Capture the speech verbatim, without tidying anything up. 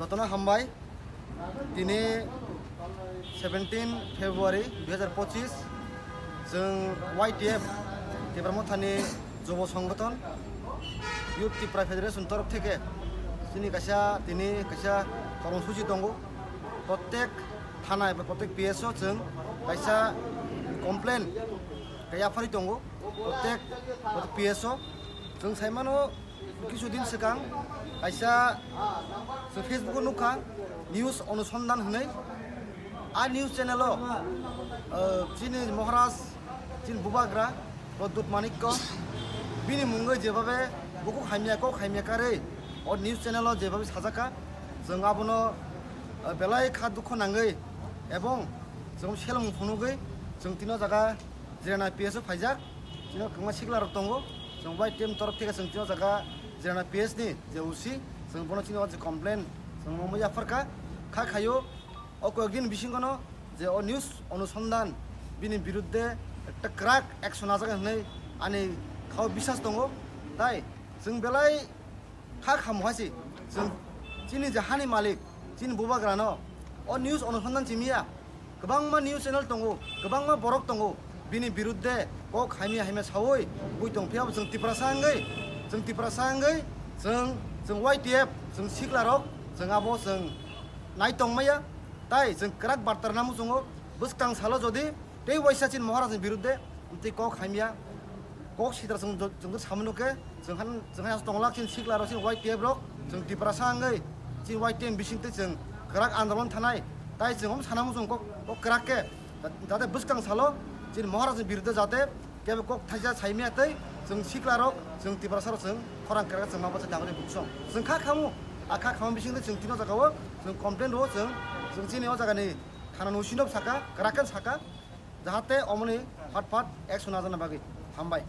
Jotono hambai. Tini seventeen February dui hazar pochis, chwng Y T F Tipra Mothani Jobo Songgothon Youth Tipra Federation torof theke chini kaisa tini kaisa kormosuchi tongo. Prottek thana eba prottek P S o chwng kaisa complain kaya phari tongo. Prottek, prottek P S o chwng saimano, kisu din swkang kaisa chwng Facebook o nukha, News Onusondhan hwnwi. A news channel o, uh, chini Maharaj, chini Bubagra Pradyut Manikya, bini mungwi jebabe bukhuk hamya kok hamya karwi o news channel o jebabe sajaka, chwng abono, uh, belai kha dukho nangwi ebong chwng selmung phunugwi chwng tino jaga Jirana P S o phaijak, chini kwbangma sikla rok tongo, chwng bai team torof theke chwng tino jaga Jirana P S ni je O C, chwng bono chini o je complain chwng omo yapharkha, kha khayo o koyek din bisingono je o news onusondhan bini birudde ekta kwrak action najak hinwi ani khao bisas tongo, tai chwng belai kha khamu hai se chwng chini je hani malik chini Bubagrano o news onusondhan simiya. Kwbangma news channel tongo, kwbangma borok tongo, bini birudde kok hamya hamya sawi bui tong phiya bo chwng Tiprasa wngwi, chwng Tiprasa wngwi, chwng, chwng Y T F, chwng sikla rok, chwng abo chwng nai tong maya, tai chwng kwrak barta rwna muchungo, bwskang salo jodi tei waisa chini Maharaj ni birudde tei kok hamya, kok sitra chwng, chwng samano khe, chwng han, chwng han tonglak chini sikla rok, chini Y T F rok, chwng Tiprasa wngwi, chini Y T F bising tei chwng kwrak andolon thanai, tai chwng omo sana muchung kok, kok kwrak khe, jate bwskang salo chini Maharaj ni birudde jate kebo kok thaisa saimya tei chwng sikla rok, chwng Tiprasa rok chwng khorang kwrak chwng ma bwsa dagri buksong. Chwng kha khamu, a kha khamu bising tei chwng tino jaga o chwng complain rwo chwng, chwng chini o jaga ni thana ni usinok saka, kwrak khe saka, jahate omoni phat phat action najana bagwi. Hambai.